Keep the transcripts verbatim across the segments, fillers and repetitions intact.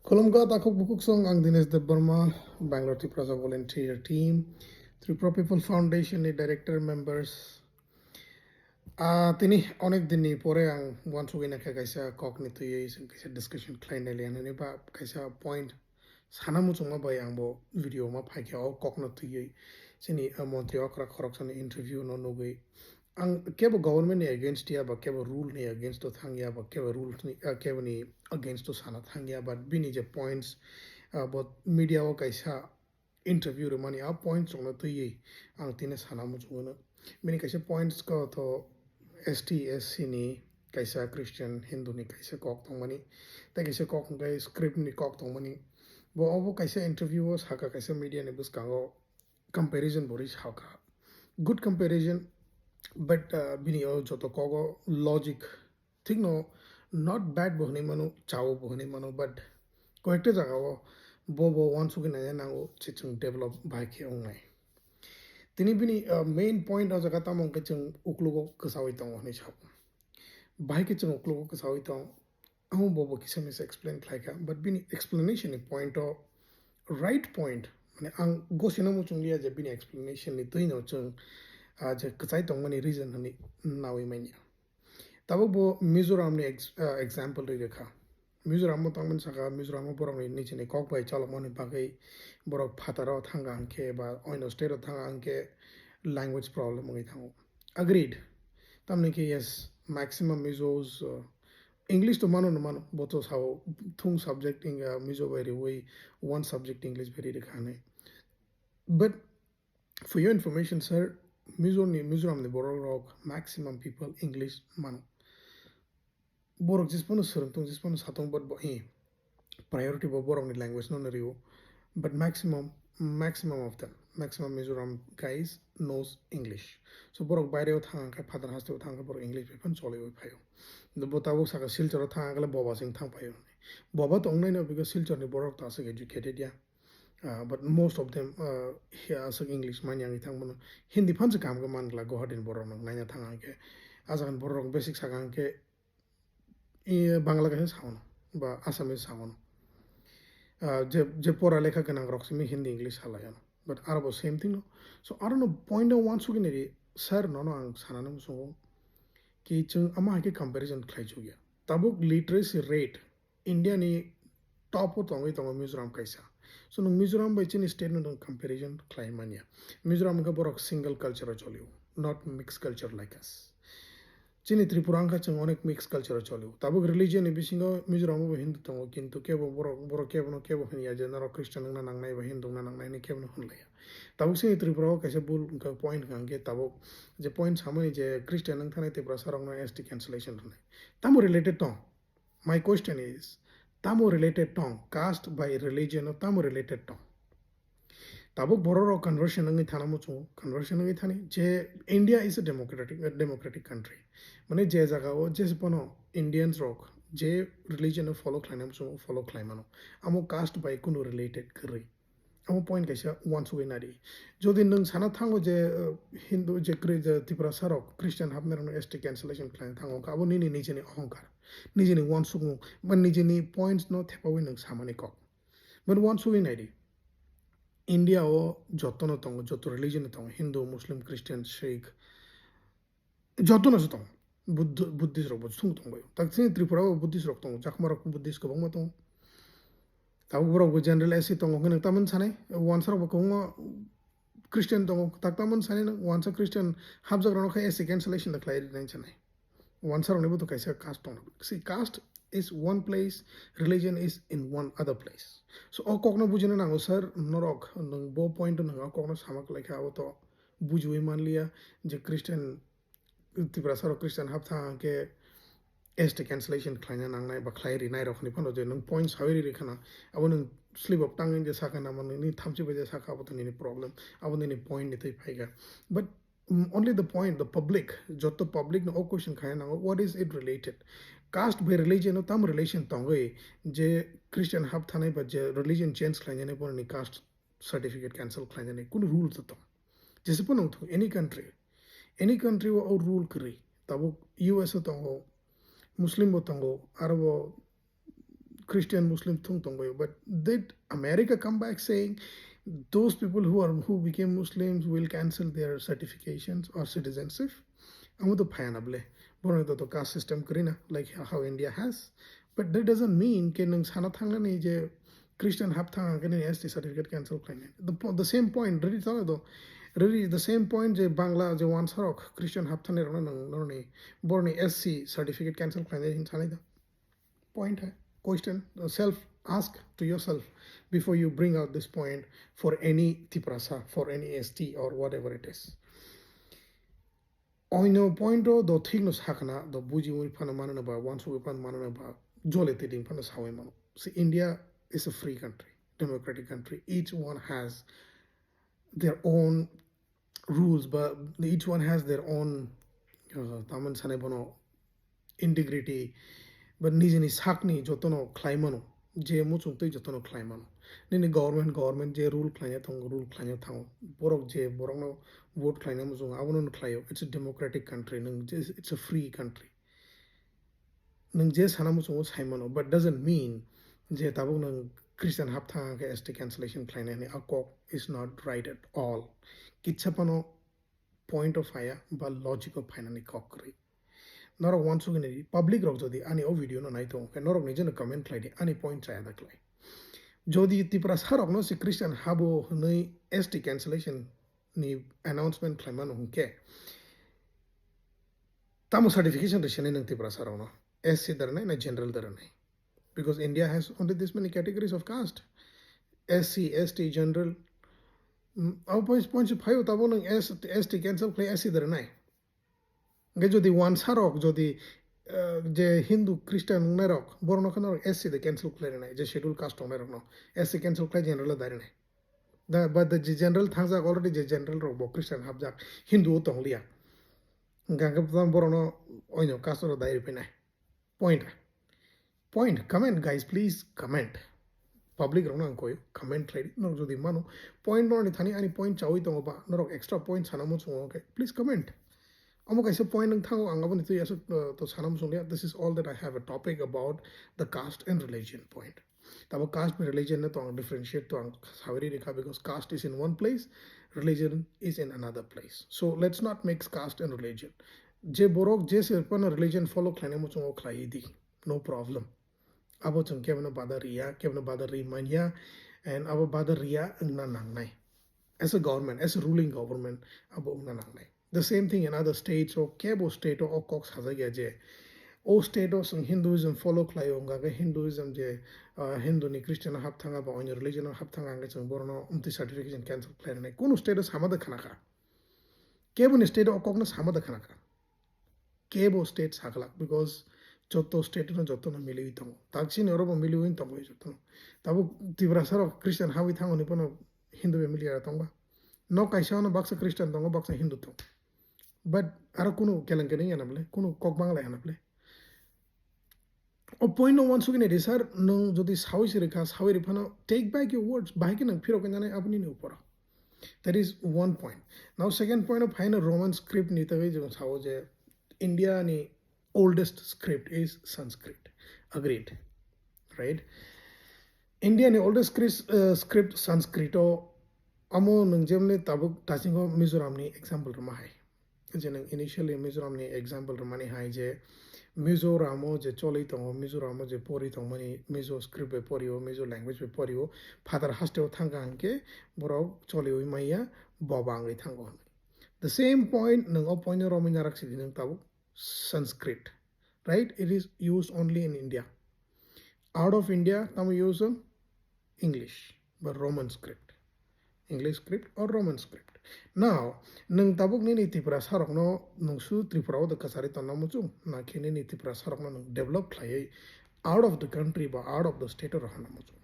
Khulumkha takhuk bukhuk song, ang Dinesh Debbarma, Bangalore Tiprasa Volunteer Team, Tripura People Foundation ni Director Members. Ah, tini onek din ni pore ang uansugwi nakha kaisa kok ni twiwi kaisa discussion khlai nai liya nini ba kaisa point sana muchungma bai ang bo video ma phaikha o kok no twiwi chini, ah, montri okra khoroksa ni interview no nugwi ang kebo government ni against ya ba kebo rule ni against to thang ya ba kebo rule ni, ah, kebo ni against to sana thang ya, but bini je points, ah, bo media o kaisa interview rwmani a points rokno twiwi ang tini sana muchungo. Bini kaisa points ko to S T, S C ni kaisa Christian, Hindu ni kaisa kok tongmani, tei kaisa kok hwnkhe script ni kok tongmani. Bo obo kaisa interview o saka kaisa media ni bwskango comparison bo ri saka. Good comparison, but, uh, bini o joto kogo logic thikno not bad bo hwnwi mano, chao bo hwnwi mano, but koyekta jagao bo bo uansugwi naina nango je chwng develop bai khe wngnai. Tini bini, uh, main point o jaga tamo hwnkhe chwng uklogo kwchaui tongo hwnwi sao. Bahai khe chwng uklogo kwchaui tong, amo bo bo kisa misa explain khlai kha, but bini explanation ni point o right point, mane ang gosino muchung liya je bini explanation ni twino chwng, ah, je kwchai tongmani reason hwnwi naui manya. Tabuk bo Mizoram ni ex-, ah, example ri rwkha. Mizoram o tangmani saka, Mizoram o borok ni nijini kok bai chalokmani bagwi borok phataro thanga hwnkhe ba oino state o thanga hwnkhe language problem wngwi thango. Agreed. Tamni khe yes, maximum Mizos, uh, English to mano no mano, bo to sao thung subject in, uh, Mizo bai riwi one subject English bai ri rwkha hwnwi. But for your information, sir, Mizo ni, Mizoram ni borok rok maximum people English mano. Borok jispono swrwng tong, jispono satong, but bo, eh, priority bo borok ni language no rio. But maximum, maximum of them, maximum Mizoram guys knows English. So borok baire o thang khe, phatar haste o thang khe borok English bai phano choli oi phaio. Bo tabuk saka Silchar o thang khe boba sing thang phaio. Boba to wngnai no, because Silchar ni borok to aswk educated ya. Uh, but most of them, uh, he aswk English manya wngwi thang mano. Hindi phansi kaham khe man gla Guwahati ni borok no naina thang khe. Ajagan borok basic saka khe, eh, Bangla kaisa sao no, ba Assamese sao no. Uh, je, je pora lekha gwnang rok simi Hindi English halai ano. But aro bo same thing no. So aro no point o uansugwi nai di, sir, nono ang sanani muchungo ki chwng ama hai khe comparison khlai chukya. Tabuk literacy rate India ni top o tongwi tongo Mizoram kaisa. So nwng Mizoram bai chini state no nwng comparison khlai manya. Mizoram wngkha borok single culture o cholio, not mixed culture like us. Chini Tripura wngkha chwng onek mixed culture o cholio. Tabuk religion ni bisingo Mizoram bo Hindu tongo, kintu kebo borok, borok kebo no kebo hwnwi ya je norok Christian wngna nangnai ba Hindu wngna nangnai hwnwi kebo no hwnlaiya. Tabuk chini Tripura o kaisa bul wngkha point hwnkha hwnkhe tabuk je point samani je Christian wngthanai Tiprasa rok no S T cancellation rwnai. Tamo related tong? My question is, tamo related tong? Caste by religion o tamo related tong? Tabuk borok rok conversion wngwi thana muchungo, conversion wngwi thani je India is a democratic, a democratic country. Mane je jaga o je pono Indians rok je religion o follow khlaina muchungo, follow khlai mano. Amo caste by kunu related kwrwi. Amo point kaisa uansugwi nadi. Jodi nwng sana thango je, uh, Hindu, je Kri-, je Tiprasa rok Christian hapnai rokno S T cancellation khlaina thango, abo nini nijeni ohongkar, nijeni uansukmung, ba nijeni points no thepawi nwng samani kok. But uansugwi nai di. India o joto no tongo, joto religion no tongo, Hindu, Muslim, Christian, Sikh, joto no se tongo. Buddh-, Buddhist rok bo sung tong bai. Tak chini Tripura o Buddhist rok tongo, Chakma rok Buddhist kwbangma tongo. Tabuk borok bo general S C tongo hwnwi tamani sanai, wansa rok bo kwbangma Christian tongo, tak tamani sanai no wansa Christian hapjak rok no khe S C cancellation da khlai rinai sanai. Wansa rokni bo to kaisa caste tong. See, caste is one place, religion is in one other place. So o kokno bujina nango sir, norok nwng bo point o nwng o kokno sama kwlai kha, abo to bujiwi manliya je Christian, Tiprasa rok Christian hap thang khe S T cancellation khlaina nangnai ba khlai rinai rok ni phano je nwng point sawi ri khana, abo nwng slip of tongue je sakha namo nini thamchi bai je sakha, abo to nini problem, abo nini point ni twi phaikha. But Mm, only the point, the public, joto public no o question khaina nango, what is it related? Caste by religion no tam relation tongwi je Christian hap thanai ba je religion change khlainani boroni caste certificate cancel khlainani kunu rule to tong. Jese pono thung any country, any country o rule kwrwi. Tabuk U S o tongo, Muslim bo tongo, aro bo Christian Muslim thung tongbaio, but did America come back saying those people who are, who became Muslims will cancel their certifications or citizenship? Amo to phayana ble. Borok to, to caste system kwrwina, like how India has. But that doesn't mean ke nung sana thangnani je Christian hap thang ke nini S T certificate cancel khlainai. The, po- the same point, really tala do. Really the same point je Bangla je wansarok Christian hap thani rokna nung norni borni S C certificate cancel khlainai hin sanai da. Point hai. Question, uh, self ask to yourself before you bring out this point for any Tiprasa, for any S T or whatever it is. Oino point o do thik no sakna, do buji wi phano mano ba, wansugwi phano mano ba, jole teding phano sawi mano. See, India is a free country, democratic country. Each one has their own rules, but each one has their own, uh, taman sanai bono integrity, but nijini sakni jotono khlai mano, je muchung twi jotono khlai mano. Nini government, government je rule khlaina thang, rule khlaina thango. Borok je borokno vote khlaina muchung, abono no khlaio. It's a democratic country, nung je, it's a free country. Nung je sana muchungo sai mano, but doesn't mean je tabuk nung Christian hap thang ke S T cancellation khlainani a kok is not right at all. Kitsa pano point of haya ba logic of finani kok kwrwi. Norok wansugini public rok jodi ani o video no nai tongo khe norok nijeno comment khlai di, ani point chaya da khlai. Jodi Tiprasa rokno se Christian habo hwnwi S T cancellation ni announcement khlai mano hwnkhe tamo certification rwsani nung Tiprasa rokno S C da rwnai na general da rwnai? Because India has only this many categories of caste, S C, S T, general. Mm, abo point, point se phaio tabo nung S, S T cancel khlai S C da rwnai. Hingke jodi wansarok, jodi, eh, je Hindu, Christian wngnairok, borokno khe norok S C de cancel khlai rwnai, je schedule caste tongnairokno S C cancel khlai general da rwnai. Da, but the general thangjak already, je general rok bo Christian hapjak, Hindu o tongliya. Hingke hingke borokno oino caste oro dai rwphainai. Point. Point. Comment, guys, please comment. Public rokno ang koi comment khlai di. Norok jodi mano point no ni thani ani point chawi tongo ba, norok extra point sana muchungo, okay, please comment. Omo kaisa point wng thango, ang aboni twi aswk, uh, to sana muchung liya. This is all that I have a topic about the caste and religion point. Tabo caste and religion no to ang differentiate to ang sawi rikha, because caste is in one place, religion is in another place. So let's not mix caste and religion. Je borok je se pano religion follow khlainai muchungo khlai di, no problem. Abo chwng kebono bada riya, kebono bada ri manya, and abo bada riya wngna nangnai. As a government, as a ruling government, abo wngna nangnai. The same thing in other states, o kebo state o o kok sajak ya je o state o chwng Hinduism follow khlai o, wngkha khe Hinduism je, ah, Hindu ni Christian o hap thanga ba onyo religion o hap thanga, hwnkhe chwng borokno umtwi certification cancel khlai rwnai. Kunu state o sama da khana kha? Keboni state o o kokno sama da khana kha? Kebo state sakhlak, because joto state no joto no miliwi tongo. Taksini oro bo miliwi tongo joto no. Tabuk Tiprasa rok Christian hawi thango ni pono Hindu bai miliya tongba. No kaisa no baksa Christian tongo, baksa Hindu tongo. But aro kunu keleng keleng ya na bole, kunu kok bangla ya na bole. O point no wansugini di sir, nwng jodi sawi se rikha, sawi riphano take back your words, bahai khe nwng phirok nani aboni ni uporo. That is one point. Now second point of haino Roman script ni tagwi jwng sao je India ni oldest script is Sanskrit. Agreed. Right? India ni oldest script, uh, script Sanskrit o, amo nwng jemni tabuk dasingo Mizoram ni example rwma hai. Je nwng initially Mizoram ni example rwmani hai je Mizoram o je choli tongo, Mizoram o je pori tongmani, Mizo script bai pori o, Mizo language bai pori o, phatar haste o thangkha hwnkhe borok choli wi maya, boba wngwi thango hwnwi. The same point, nwng o point no romwi narak sidi nwng tabuk Sanskrit, right? It is used only in India. Out of India, tamo use o English ba Roman script. English script or Roman script. Now, nwng tabuk nini Tiprasa rokno nwngsu Tripura o de kasari tonna muchung, na khe nini Tiprasa rokno nwng develop khlaiwi out of the country ba out of the state o rohorna muchung.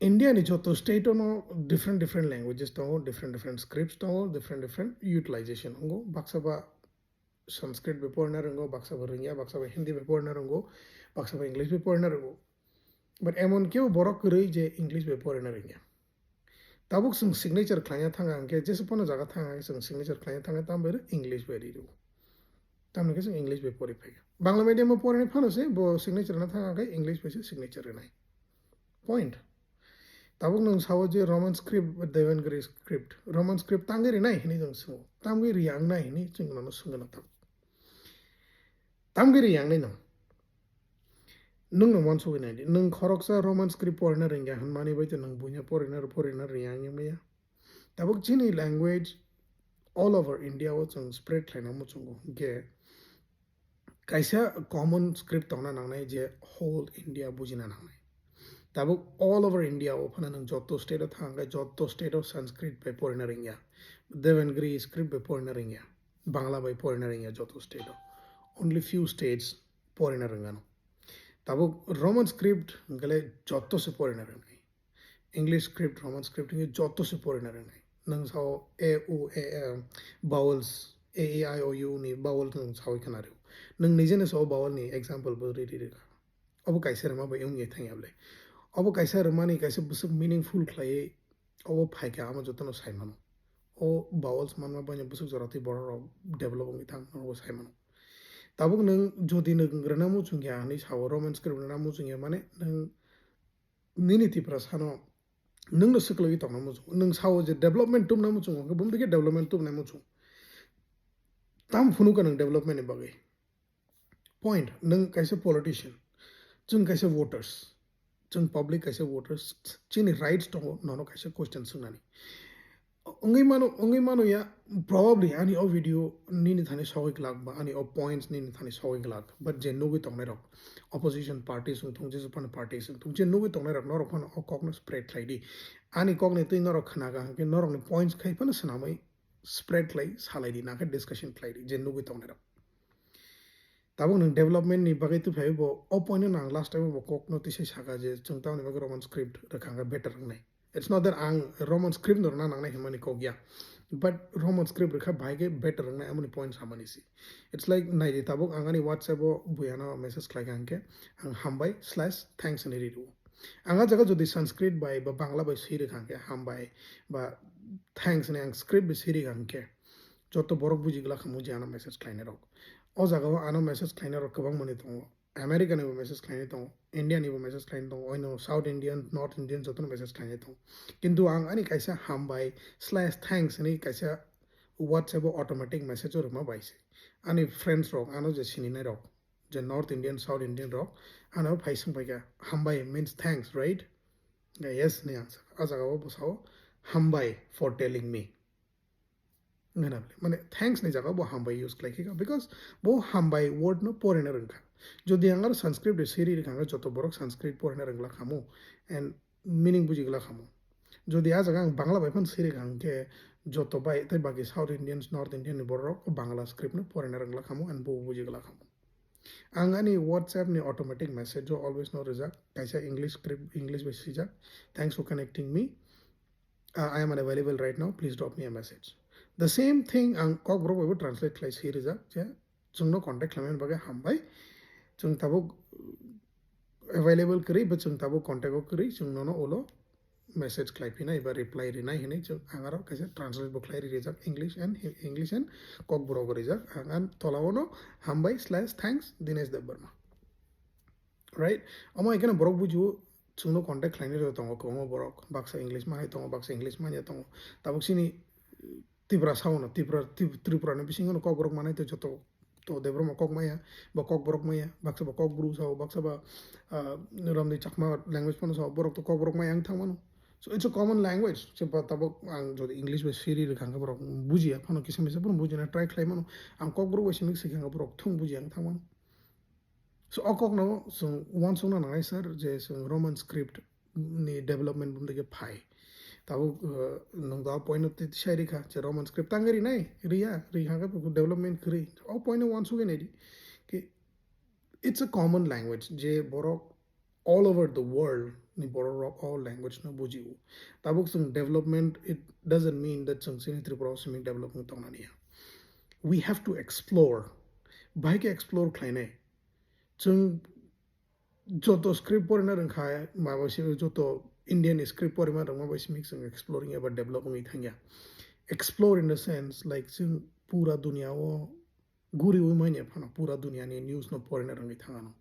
India ni joto state o no different different languages tongo, different different scripts tongo, different different utilization wngo. Baksa ba Sanskrit bai porina rwngo, baksa bai rwngya, baksa bai Hindi bai porina rwngo, baksa bai English bai porina rwngo. But emon kebo borok kwrwi je English bai porina rwngya. Tabuk chwng signature khlaina thanga hwnkhe, jesa phano jaga thanga hwnkhe chwng signature khlaina thanga, tamo bai rw English bai ri rw. Tamni khe chwng English bai pori phaikha. Bangla medium o porinai phano se bo signature na thang khe English bai se signature rinai. Point. Tabuk nwng sao je Roman script, Devanagari script, Roman script tangwi rinai hinwi nwng swngo. Tangwi riyangnai hinwi chwng nono swngwi no tabuk. Tangwi riyangnai no. Nwng no uansugwi nai di. Nwng khoroksa Roman script porina ringya hwnmani bai to nwng buina porina porina riyang maya. Tabuk chini language all over India o chwng spread khlaina muchungo. Ge kaisa common script tongna nangnai je whole India bujina nangnai. Tabuk all over India o phano nwng joto state o thang khe joto state o Sanskrit bai porina ringya, Devanagari script bai porina ringya, Bangla bai porina ringya joto state o. Only few states porina ringano. Tabuk Roman script hwnkhe joto se porina ringnai. English script, Roman script hwnkhe joto se porina ringnai. Nwng sao A, U, A, um, vowels, A, E, I, O, U ni vowels nwng sawi khna rw. Nwng nijeno sao vowel ni example bo ri ri rwkha. Obo kaisa rwma bai wngya thangya bwle. Obo kaisa rwmani kaisa bwswk meaningful khlaiwi obo phaikha amo jotono sai mano. O vowels manma bai bwswk jora twi borok rok develop wngwi thang obo sai mano. Tabuk nwng jodi nwng rwna muchungya hinwi sao Roman script rwna muchungya mane nwng nini Tiprasano nwngno swklowi tongna muchungo. Nwng sao je development tubna muchungo, hwnkhe bumdi khe development tubnai muchung. Tam phunukha nwng development ni bagwi. Point, nwng kaisa politician, chwng kaisa voters, chwng public kaisa voters, chini rights tongo nono kaisa question swngnani. Wngwi mano, wngwi mano ya, probably ani o video nini thani sogwi glak ba ani o points nini thani sogwi glak, but je nugwi tongnai rok, opposition parties wng thung, jesu phano parties wng thung, je nugwi tongnai rok norok phano o kokno spread khlai di. Ani kokni twi norok khna kha hwnkhe norokni points khai phano swnamwi spread khlai salai di, nakhe discussion khlai di je nugwi tongnai rok. Tabuk nwng development ni bagwi twi phaiwi bo o point no ang last time bo kok no tisai saka je chwng tamoni bagwi Roman script rwkha hwnkhe better wngnai. It's not that ang Roman script no rwna nangnai hwnmani kok ya, but Roman script rwkha bahai khe better wngnai amoni point samani si. It's like nai di, tabuk ang ani WhatsApp o buya no message khlai kha hwnkhe ang hambai slash thanks hinwi ri rw. Ang a jaga jodi Sanskrit bai ba Bangla bai swi rwkha hwnkhe hambai ba thanks hinwi ang script bai swi rwkha hwnkhe joto borok buji glak khamu je ano message khlainai rok. O jaga o ano message khlainai rok kwbang mani tongo. America ni bo message khlainai tongo, India ni bo message khlainai tongo, oino South Indian, North Indian joto no message khlainai tongo. Kintu ang ani kaisa hambai slash thanks hinwi kaisa WhatsApp o automatic message o rwma bai se. Ani friends rok, ano je sininai rok, je North Indian, South Indian rok, ano phai swng pai kha, "Hambai means thanks, right?" Yes ni ang saka. O jaga o bo sao, "Hambai for telling me." Hwnwi na bwle. Mane thanks ni jaga bo hambai use khlai kha, because bo hambai word no porina rwngkha. Jodi ang aro Sanskrit de siri rwkha hwnkhe joto borok Sanskrit porina rwngla khamu and meaning buji glak khamu. Jodi a jaga ang Bangla bai phano siri rwkha hwnkhe joto bai tei baki South Indians, North Indian ni borok Bangla script no porina rwngla khamu and bo buji glak khamu. Ang ani WhatsApp ni automatic message o always no rijak, kaisa English script, English bai swijak, "Thanks for connecting me. Uh, I am unavailable right now, please drop me a message." The same thing ang Kokborok bai bo translate khlai si rijak je chwngno contact khlaimani bagwi hambai, chwng tabuk available kwrwi ba chwng tabuk contact o kwrwi, chwng nono ulo message khlai phinai ba reply rinai hinwi chwng ang aro kaisa translate bo khlai ri rijak English and Hi-, English and Kokborok rijak ang, ang tola ono hambai slash thanks Dinesh Debbarma. Right? Omo hai kheno borok bujiwo, chwngno contact khlainai rok tongo kwbangma borok, baksa English manai tongo, baksa English manya tongo. Tabuk chini Tripura saono, Tripura, Trip-, Tripura ni bisingo no Kokborok manai tei joto to Debbarma kok maya, ba Kokborok maya, baksa ba Kokbru sao, baksa ba, ah, Romni Chakma language phano sao, borok to Kokborok maya wng thang mano. So it's a common language. Se ba tabuk ang jodi English bai siri rwkha hwnkhe borok bujiya phano kisa misa phano bujina try khlai mano. Ang Kokborok bai simi swikha hwnkhe borok thung bujiya wng thang mano. So o kokno chwng uansukna nangnai sir je chwng Roman script ni development bumdike phai. Tabuk, uh, nwng da point no twi sai rikha je Roman script tangwi rinai, riya, rikha khe development kwrwi. O point no uansugwi naidi. Ki, it's a common language je borok all over the world ni borok rok o language no bujio. Tabuk chwng development, it doesn't mean that chwng chini Tripura o simi development tongnani ya. We have to explore. Bahai khe explore khlainai. Chwng joto script porina rwngkha, mabo se joto Indian script porima rwngma bai simi chwng exploring eba develop wngwi thangya. Explore in the sense, like, chwng pura dunia o guriwi manya phano pura duniani news no porina rwngwi thangano.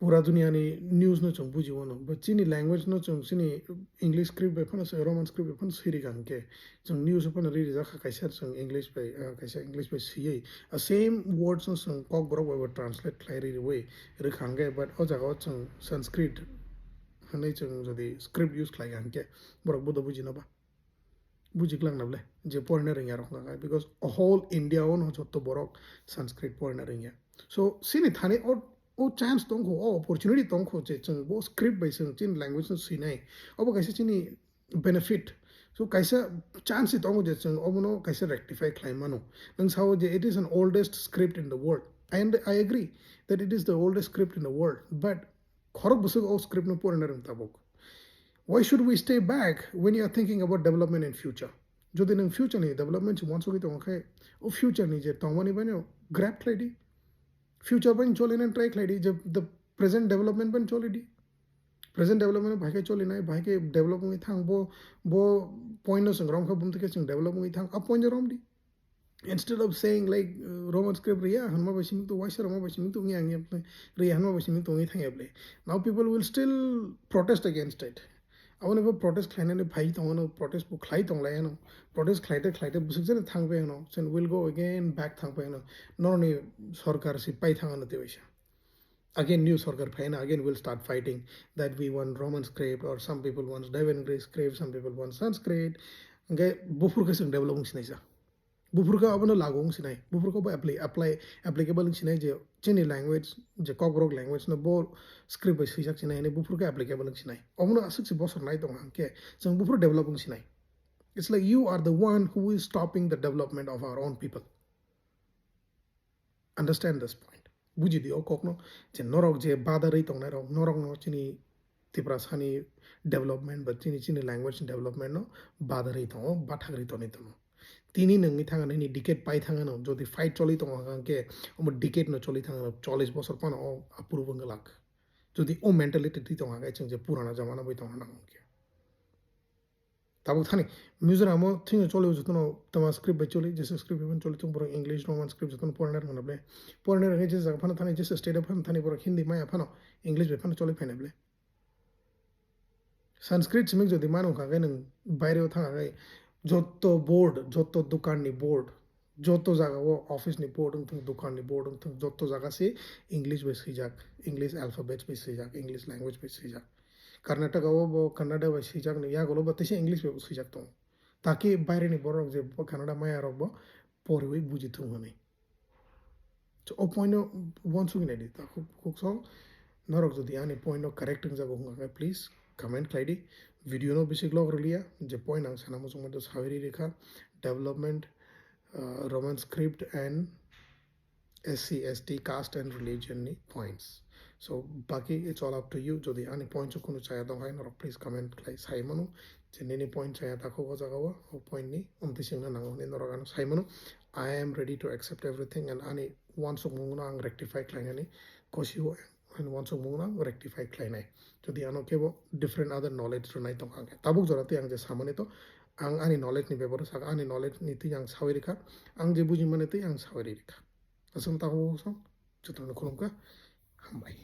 Pura duniani news no chwng bujiwano. But chini language no chwng chini English script bai phano se, Roman script bai phano swi rikha hwnkhe chwng news phano ri rijak kha kaisa chwng English bai, ah, kaisa English bai swiwi. A same words no chwng Kokborok bai bo translate khlai ri riwi rwkha hwnkhe, but o jaga o chwng Sanskrit hwnwi chwng jodi script use khlai kha hwnkhe borok bodo bujino ba? Buji glak na ble, je porina rwngya rok hwnka khe, because whole India o no joto borok Sanskrit porina rwngya. So, chini thani o, o chance tongkho, o opportunity tongkho je chwng bo script bai chwng chini language no swinai. Obo kaisa chini benefit. So, kaisa chance tongo je chwng obono kaisa rectify khlai mano. Nwng sao je it is an oldest script in the world. And I agree that it is the oldest script in the world. But khorok bwswk o script no porina rwng tabuk. Why should we stay back when you are thinking about development in future? Jodi nwng future ni development se uansugwi tongo khe, o future ni je tongmani bai no grab khlai di. Future bai choli na try khlai di, je the present development bai choli di. Present development bai khe choli nai, bai khe develop wngwi thang, bo, bo point no chwng rom kha, bumtwi khe chwng develop wngwi thang, a point no rom di. Instead of saying like, uh, Roman script riya, hanma bai simi to, waisa roma bai simi to, ngi ang yap le, riya hanma bai simi to, ngi thang yap le. Now people will still protest against it. Aboni bo protest khlainani phai tongo no, protest bo khlai tong lai ano. Protest khlaite khlaite bwswk jani thang bai ano. Then we'll go again back thang bai ano. Norni sorkar si pai thang ano te waisa. Again new sorkar phai ano, again we'll start fighting that we want Roman script or some people want Devanagari script, some people want Sanskrit. Hwnkhe buphur khe chwng develop wng sinai sa. Buphurkha abono lagu wng sinai, buphurkha bo apply, apply, applicable wng sinai je chini language, je Kokborok language no bo script bai swijak sinai, hwnwi buphurkha applicable wng sinai. Omono aswk se bosor nai tongo hwnkhe chwng buphuru develop wng sinai. It's like you are the one who is stopping the development of our own people. Understand this point. Buji di o kokno je norok je badarwi tongnai rok, norok no chini Tiprasani development ba chini, chini language ni development no badarwi tongo, bathagri tonwi tongo. Tini nungwi thangano, nini decade pai thangano, jodi fight choli tongo hwnkhe omo decade no choli thangano, chollish bosor phano o approve wng glak. Jodi o mentality twi tongo hwnkhe chwng je purana jamana bai tongna nango hwnkhe. Tabuk thani Mizoram o thwino choli jotono tama script bai choli, jesa script bai choli tong borok English, Roman script jotono porna rwngna ble. Porna rwngwi jesa phano thani, jesa state o phano thani borok Hindi maya phano English bai phano choli phaina ble. Sanskrit simi jodi mano hwnkha khe nwng baireo thangkha khe jotto board, jotto dokanni board, jotto jagao office ni board wngthung, dokanni board wngthung, jotto jaga se English bai swijak, English alphabets bai swijak, English language bai swijak. Karnataka o bo Kannada bai swijak ni yagulo bo teisa English bai bo swijak tongo. Taki baireni borok je bo Kannada maya rok bo poriwi buji thung hwnwi. So, o point no uansugwi naidi, ta kuk, kuk song, norok jodi ani point no correct wngjago hwnka khe, please comment khlai di. Video no bisi log rwliya, je point ang sana muchungma do sawi ri rikha, development, uh, Roman script and S C, S T, caste and religion ni points. So, baki it's all up to you. Jodi ani point o kunu chaya tong hai, norok please comment khlai sai mano. Je nini point chaya takhuk o jaga o, o point ni omtwi singna nango hwnwi norok ano sai mano. I am ready to accept everything and ani uansukmung no ang rectify khlainani kosi o, ani uansukmung no ang rectify khlainai. Jodi ano kebo different other knowledge rwnai tong ang khe. Tabuk jora twi ang je samani to, ang ani knowledge ni bebaro saka, ani knowledge ni twi ang sawi rikha, ang je buji mani twi ang sawi rikha. Aswk takhuk o song, jotono khulumkha, hambai.